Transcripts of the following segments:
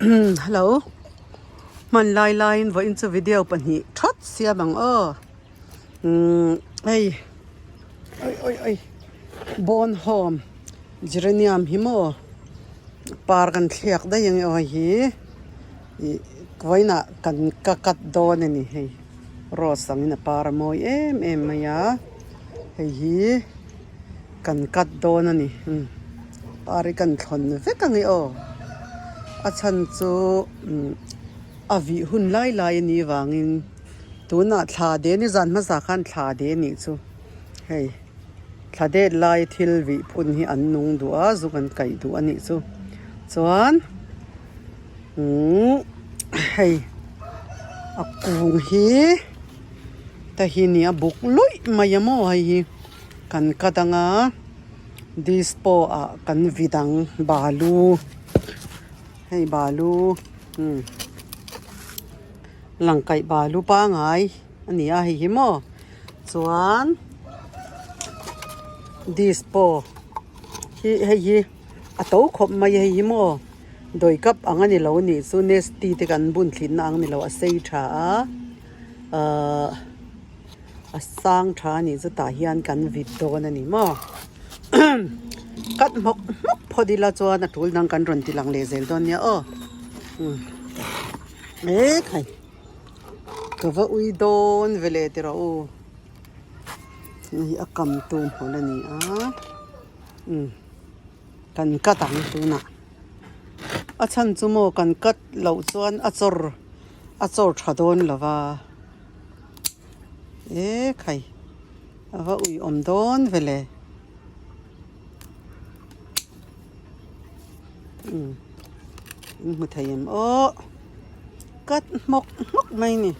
Hello hman lai laiin vawiin chu video pahnih that siam ang aw umm hei oi oi oi bone home geranium hi maw par kan thliak daih ang e aw hei hi ih vawiinah kan ka cut dawn a ni hei rose angin a par a mawi em em mai a hei hi. Kan cut dawn a ni par hi kan thlawn vek ang e aw a chhan chu a vih hun lai lai a nih vangin tunah thla de ni zan hmasa khan thla de a nih chu hei thla det lai thil vih phun hi an nung duh a zu kan kaih duh a nih chu chuan hei a kung hi te hi nia buk luih mai a maw hei hi. Kan cut anga dispo ah kan vit ang balu hei balu umm langkaih balu pangai a ni a hei hi maw chuan dispo hi hei hi a to khawp mai a hei hi maw dawi kap ang a ni lo nih chu nesty te kan bun thlit na ang a ni lo a sei tha a ahh. A sang tha a nih chu tah hian kan vit dawn a ni maw cut hmawk hmawk phawt ila chuan a tul dang kan rawn ti lang leh zel dawn nia aw mek hei ka va ui dawn ve leh tih rawh u hei a kam tu hmawlh a ni a kan cut ang tunah a chhan chu maw kan cut loh chuan a chawr a chawr tha dawn lo va. E khai a va ui awm dawn ve le umm in hmu thei em aw cut hmawk hmawk mai a ni.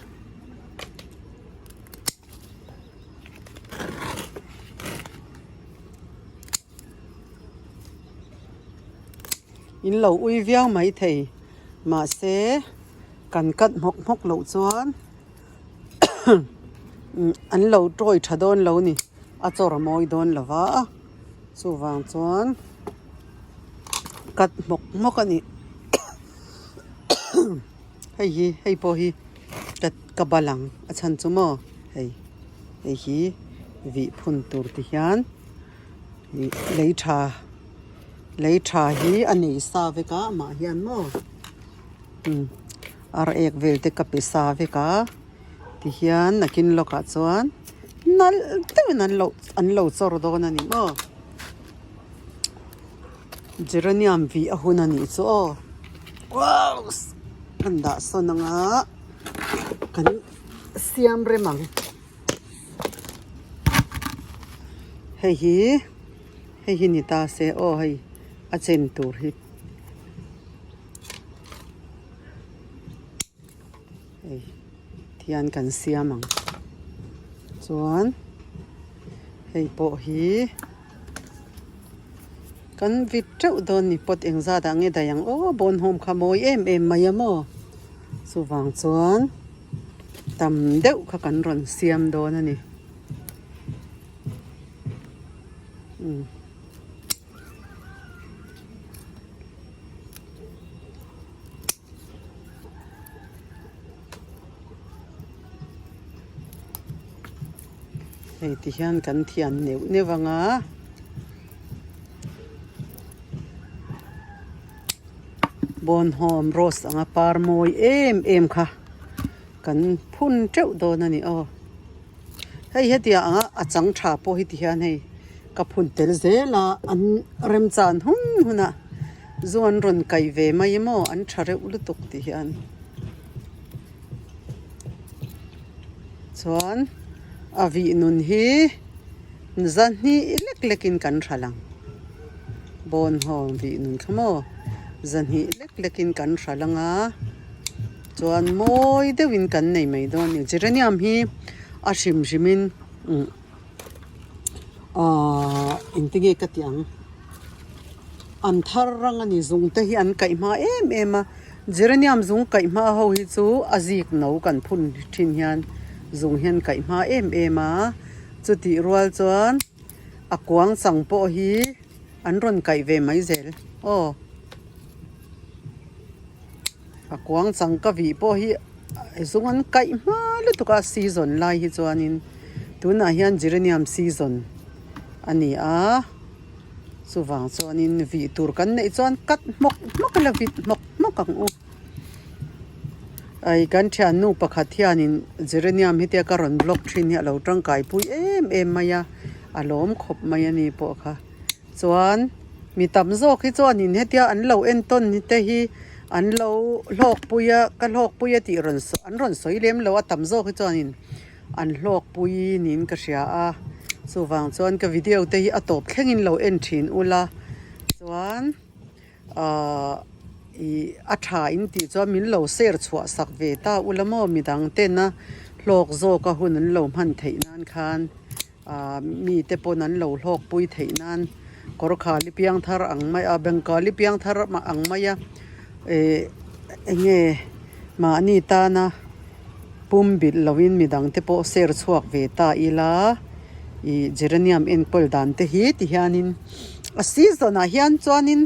In lo ui viau mai thei mahse kan cut hmawk hmawk loh chuan an lo tawi tha dawn lo a ni a chawr a mawi dawn lo va chuvang chuan cut hmawk hmawk a ni hei hi hei pawh hi ka bal ang a chhan chu maw hei hei hi vih phun tur ti hian ih lei tha lei tha hi a nei sa vek a amah hian maw. Ar ek vel te ka pe sa vek a tihian nakin lawkah chuan nalh deuhin an lo an lo chawr dawn a ni maw geranium vih a hun a nih chu aw wow kan dah sawn ang a kan siam rem ang hei hi hei hi ni ta se aw hei a chen tur hi. Hei tihian kan siam ang chuan hei pawh hi kan vit teuh dawn ni pot engzat ah nge daih ang aw bawn hawm kha mawi em em mai a maw chuvang chuan tam deuh kha kan rawn siam dawn a ni umm. Hei ti hian kan thian neuh neuh ang a bawnhawm rose anga par mawi em em kha kan phun teuh dawn a ni aw. Hei hetiang anga a chang tha pawh hi ti hian hei ka phun tel zel a an remchan hun hun a zu an rawn kaih ve mai maw an tha reuh lutuk ti hian chuan a vih nun hi zahnih lek lek in kan hral ang bawnhawm vih nun kha maw zahnih lek lek in kan hral ang a. Chuan mawi deuhin kan nei mai dawn a ni. Geranium hi a hrim hrimin ahh engtinge ka tih ang an thar rang a ni zung te hi an kaih hma em em a geranium zung kaih hma ho hi chu a zik no kan phun thin hian zung hian kaih hma em em a chutih rual chuan a kuang chang pawh hi an rawn kaih ve mai zel aw. A kuang chang ka vih pawh hi zung an kaih hma lutuk a season lai hi chuanin tunah hian geranium season a ni a chuvang chuanin vih tur kan neih chuan cut hmawk hmawk ila vit hmawk hmawk ang u. Ai kan thiannu pakhat hianin geranium hi tia ka rawn vlog thin hi a lo tangkai pui em em mai a a lawm khawp mai a ni pawh kha. Chuan mi tam zawk hi chuanin hetia an lo entawn te hi an lo hlawkpui a ka hlawkpui a tih rawn an rawn sawi lem lo a tam zawk hi chuanin an hlawkpui niin ka hria a chuvang chuan ka video te hi a tawp thlengin lo en thin ula chuan ahh ih a tha in tih chuan min lo share chhuah sak ve ta ula maw midang tena hlawk zawk a hun an lo hman theih nan khan. Ahh mite pawn an lo hlawk pui theih nan kawr khali piang thar ang mai a bengali piang thar ang mai a eh eng nge mahni tana pum bilh lovin midang te pawh ser chhuak ve ta ila ih geranium enkawl dan te hi ti hianin a season ah hian chuanin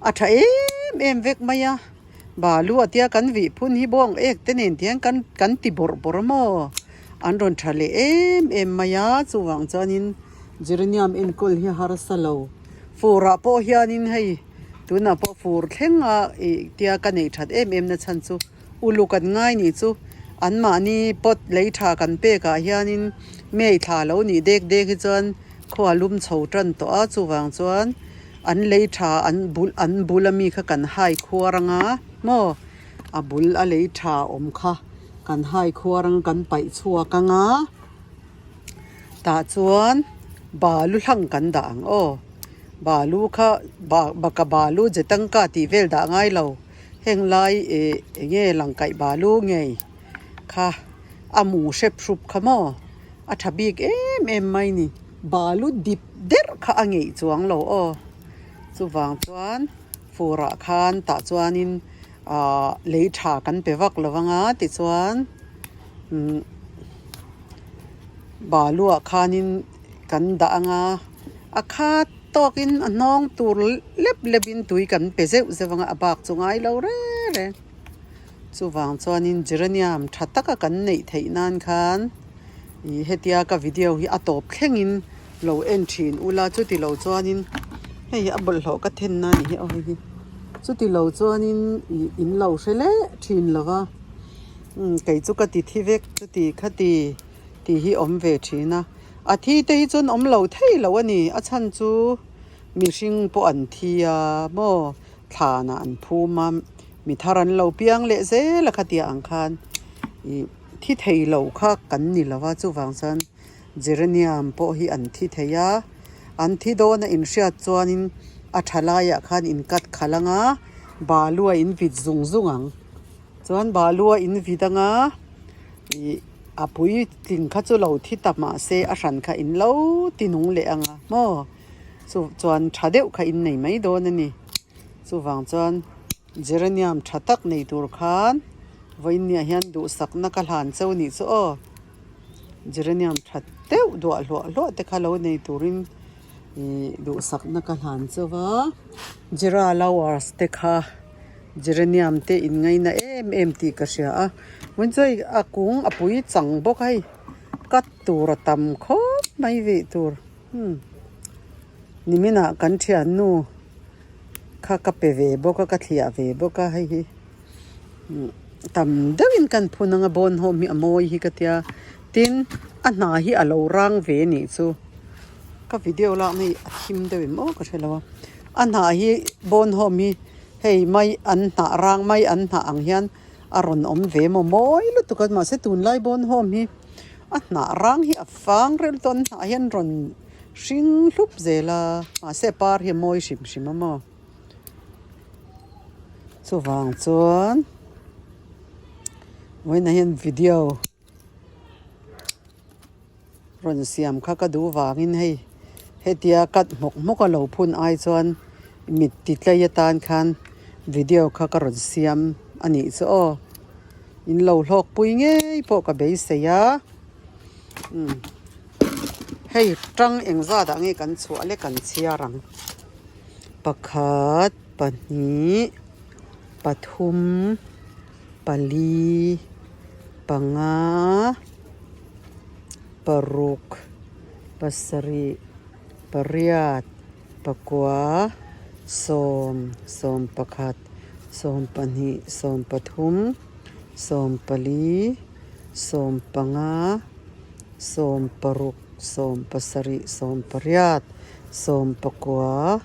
a tha em em vek mai a. Balu a tia kan vih phun hi bawng ek te nen tiang kan kan ti bawrh bawrh a maw? An rawn tha leh em em mai a, chuvang chuanin geranium enkawl hi harsa lo. Furah pawh hianin hei tunah pawh fur thleng a ih tia ka neih that em em na chhan chu uluk an ngai nih chu anmahni pot lei tha kan pek ah hianin mei thla lo nih dek dek hi chuan khua lum chho tan tawh a chuvang chuan. An lei tha an bul an bul ami kha kan hai khuar anga maw a bul a lei tha awm kha kan hai khuar anga kan paih chhuak anga tah chuan balu hlang kan dah ang aw balu kha baka balu je tangka tih vel dah ngai lo heng lai ih eng nge lang kaih balu ngei kha a mu hrep hrup kha maw a tha bik em em mai ni balu dip der kha a ngeih chuang lo aw chuvang chuan furah khan tah chuanin ahh lei tha kan pe vak lo vang a tichuan umm balu ah khanin kan dah ang a a khat tawkin a hnawng tur lep lep in tui kan pe zeuh zeuh ang a a bak chu ngai lo reng reng. Chuvang chuanin geranium tha taka kan neih theih nan khan ih hetia ka video hi a tawp thlengin lo en thin ula chuti lo chuanin hei hi a bawlhhlawh ka then na ni hi aw hei hi chuti lo chuanin ih in lo hre leh thin lo va umm kei chu ka ti thi vek chuti khati tih hi awm ve thin a a thi te hi chuan awm lo thei lo a ni a chhan chu mihring pawh an thi a maw. Thlanah an phum a, mi thar an lo piang leh zel a khatia ang khan ih thi thei lo kha kan ni lo va chuvang chuan geranium pawh hi an thi thei a, an thi dawn a inhriat chuanin a tha laiah khan in cut khalh ang a, balu a in vit zung zung ang chuan balu a in vit ang a ih a puitling kha chu lo thi ta mahse a hran kha in lo ti nung leh ang a maw. Chu chuan tha deuh kha in nei mai dawn a ni. Chuvang chuan geranium tha tak nei tur khan vawiinniah hian duhsakna ka hlan cheu nih chu aw. Geranium tha deuh duah hluah hluah te kha lo nei turin ih duhsakna ka hlan cheu va. Gera lowers te kha geranium te in ngaina em em tih ka hria a. Vawiin chu hei a kung a pui chang bawk a hei cut tur a tam khawp mai vih tur. Umm niminah kan thiannu kha ka pe ve bawk a ka thliah ve bawk a hei hi umm tam deuhin kan phun ang a bawn hawm hi a mawi hi ka tia tin a hna hi a lo rang ve nih chu ka video lakna hi a thim deuh em aw ka hre lo a a hnah hi bawn hawm hi hei mai an hnah rang mai an hnah ang hian a rawn awm ve maw mawi lutuk a mahse tunlai bawn hawm hi. A hnah rang hi a fang reuh lutuk a an hnah hian rawn hring hlup zel a mahse a par hi a mawi hrim hrim a maw chuvang chuan vawiinah hian video rawn siam kha ka duh vangin hei hetia cut hmawk hmawk a lo phun ai chuan mit ti tlei atan khan video kha ka rawn siam a nih chu aw. In lo hlawk pui ngei pawh ka beisei a umm hei tang engzat ah nge kan chhuah le kan chhiar ang pakhat pahnih pathum. Pali, panga, paruk, pasarih, pariat, pakua, sawm, sawm pakhat, sawm pahnih, sawm pathum, sawm pali, sawm panga, sawm paruk, sawm pasarih, sawm pariat, sawm pakua,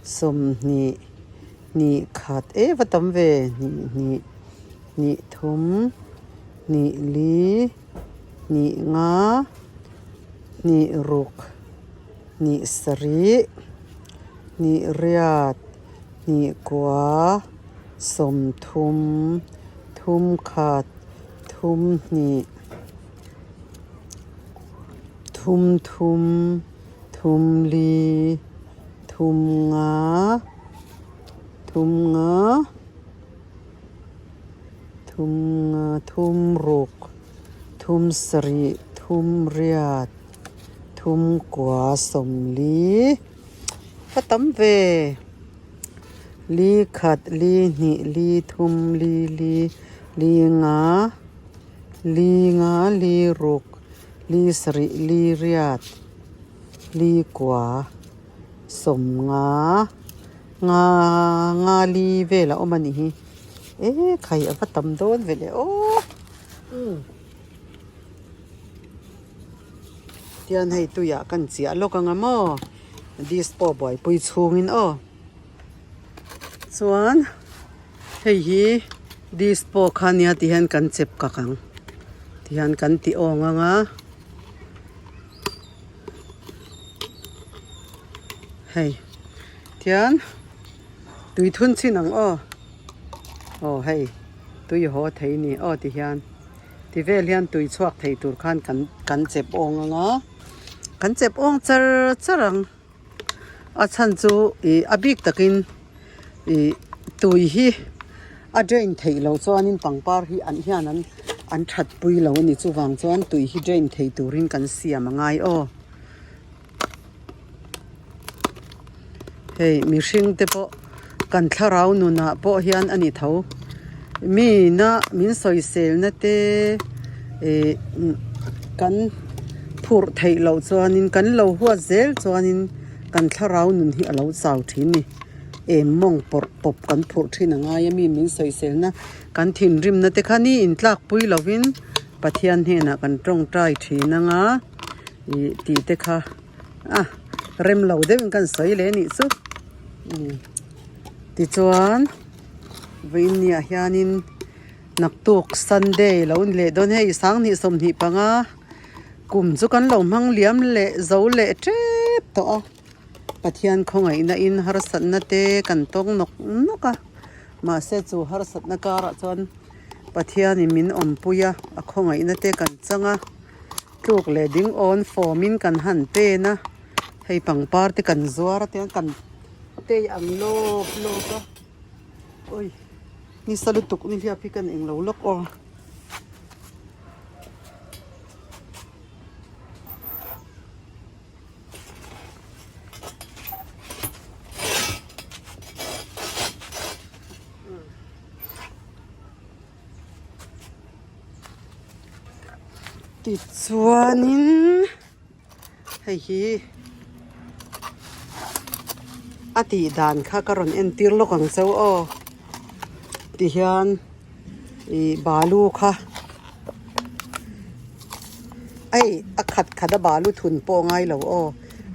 sawmhnih, hnih khat e va tam ve hnih hnih hnih thum hnih li hnih nga hnih ruk hnih sarih hnih riat hnih kua sawmthum thum khat thum hnih thum thum thum li thum nga thum nga thum nga thum ruk thum sarih thum riat thum kua sawmli ka tam ve li khat li hnih li thum li li li nga li nga li ruk li sarih li riat li kua sawm nga nga nga li vel a awm a ni hi e khai a va tam dawn ve le aw umm tian hei tuiah kan chiah lawk ang a maw dispo buaipui chhungin aw chuan hei hi dispo kha nia ti hian kan chep kak ang ti hian kan ti awng ang a. Hei tian tui thun chin ang aw aw hei tui haw thei ni aw ti hian ti vel hian tui chhuak thei tur khan kan kan chep awng ang a kan chep awng char char ang a chhan chu ih a bik takin ih tui hi a drain theih loh chuanin pangpar hi an hian an an that pui lo a ni chuvang chuan tui hi drain thei turin kan siam a ngai aw. Hei mihring te pawh kan thlarau nunah pawh hian a ni tho mina min sawiselna te ih kan phurh theih loh chuanin kan lo huat zel chuanin kan thlarau nun hi a lo chau thin a ni em mawng pawrh pawp kan phurh thin a ngai a mi min sawiselna kan thinrimna te kha ni intlakpui lovin Pathian hnenah kan tawngtai thin anga ih tih te kha a rem lo deuhin kan sawi leh anih chu tichuan vawiin niah hianin naktuk sunday lo ni leh dawn hei sanghnih sawmhnih panga kum chu kan lo hmang liam leh zo leh tep tawh a Pathian khawngaihna in harsatna te kan tawng nawk nawk a mahse chu harsatna karah chuan Pathianin min awmpui a a khawngaihna te kan chang a. Tluk leh ding awn fawm in kan han pen a, hei pangpar te kan zuar a tiang kan tei ang lawp lawp a, ui nisa lutuk ni hliap hi kan englo lawk aw. Tichuanin hei hi a tih dan kha ka rawn entir lawk ang cheu aw tihian ih balu kha hei a khat khat a balu thun pawh a ngai lo aw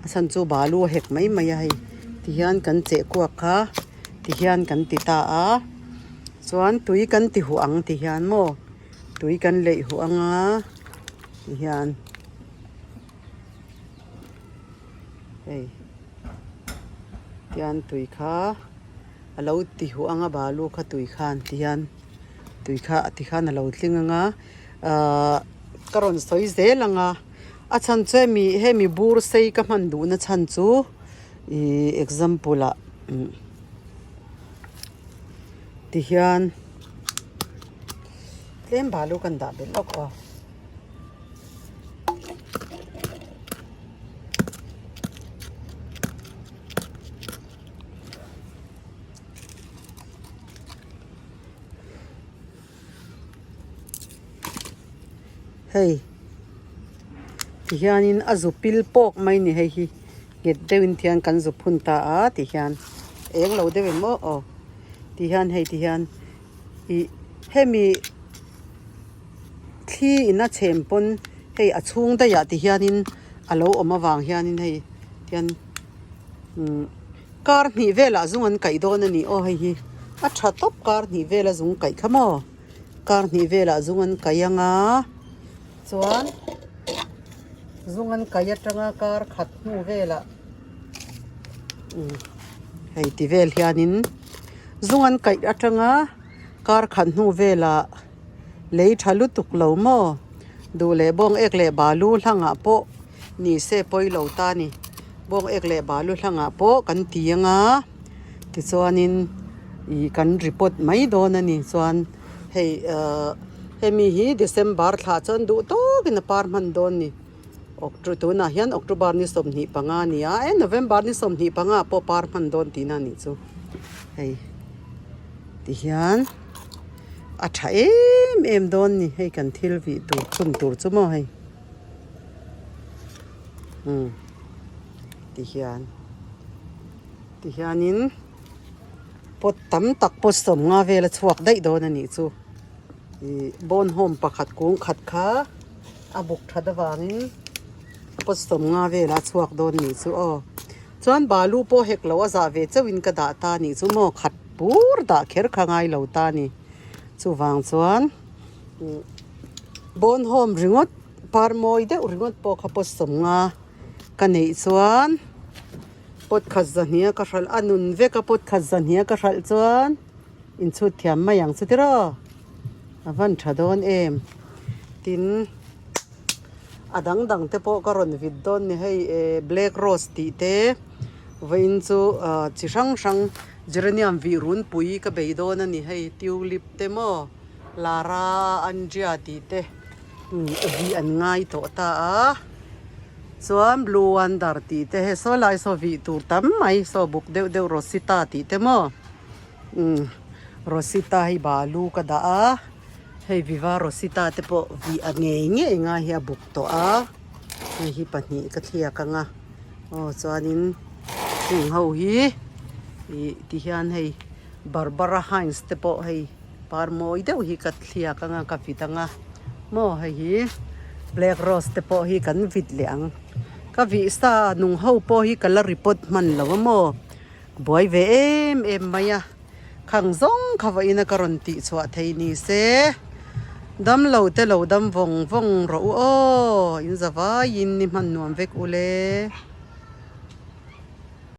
a chhan chu balu a hek mai mai a hei tihian kan cheh kuak kha tihian kan ti ta a. Chuan tui kan ti huh ang ti hian maw tui kan leih huh anga ti hian hei tian tui kha a lo ti huh anga balu kha tui khan ti hian tui kha ti khan a lo tling anga ahh ka rawn sawi zel anga a chhan chu hemi hemi bur sei ka hman duhna chhan chu ih example ah umm. Tihian tlem balu kan dah belh lawk aw. Hei tihianin a zu pil pawk mai ni hei hi nghet deuhin tihian kan zu phun ta a tihian eng lo deuh em aw aw tihian hei tihian ih hemi thli in a chhem pawn hei a chhung daih ah tihianin a lo awm avang hianin hei tihian umm kar hnih velah zung an kaih dawn a ni aw hei hi a tha tawp kar hnih vela zung kaih kha maw. Kar hnih velah zung an kai anga chuan zung an kai atanga kar khat hnu velah umm hei ti vel hianin zung an kaih atanga kar khat hnu velah lei tha lutuk lo maw duh leh bawng ek leh balu hlangah pawh ni se pawi lo ta a ni bawng ek leh balu hlangah pawh kan ti anga. Tichuanin ih kan report mai dawn a ni chuan hei ahh hemi hi December thlah chuan duh tawkin a par hman dawn a ni Octo tunah hian October ni 25 a ni a eh November ni 25 ah pawh par hman dawn tihna a nih chu hei tihian a tha em em dawn a ni hei kan thil vih tur chhun tur chu maw hei umm tihian. Tihianin pot tam tak pot sawmnga vel a chhuak daih dawn a nih chu. Ih bone home pakhat kung khat kha a buk that avangin pot sawmnga velah a chhuak dawn a nih chu aw. Chuan balu pawh hek lo a zah ve chauhin ka dah ta a nih chu maw khat bur dah kher kha ngai lo ta a ni. Chuvang chuan bone home ringawt par mawi deuh ringawt pawh kha pot sawmnga ka neih chuan. Pot khat zahnia ka hralh a nun vek a pot khat zahnia ka hralh chuan inchhut thiam mai ang chu tiraw a van tha dawn em tin a dang dang te pawh ka rawn vit dawn ni hei eh black rose tih te vawiin chu ah chi hrang hrang geranium vih runpui ka bei dawn a ni hei tulip te maw lara andria tih te vih an ngai tawh ta a. Chuan blue wonder tih te hei saw lai saw vih tur tam mai saw buk deuh deuh rosita tih te maw umm rosita hi balu ka dah a hei viva rosita te pawh vih a ngei ngei ngai hi a buk tawh a hei hi pahnih ka thliak ang a aw chuanin heng ho hi ih ti hian hei barbara hines te pawh hei. Par mawi deuh hi ka thliak anga ka vit anga maw hei hi black rose te pawh hi kan vit leh ang ka vih sa nung ho pawh hi ka la report hman lo a maw buai ve em em mai a khang zawng kha vawiin a ka rawn tih chhuah thei ni se damlo te lo dam vawng vawng rawh u aw in za vaiin ni hman nuam vek u le.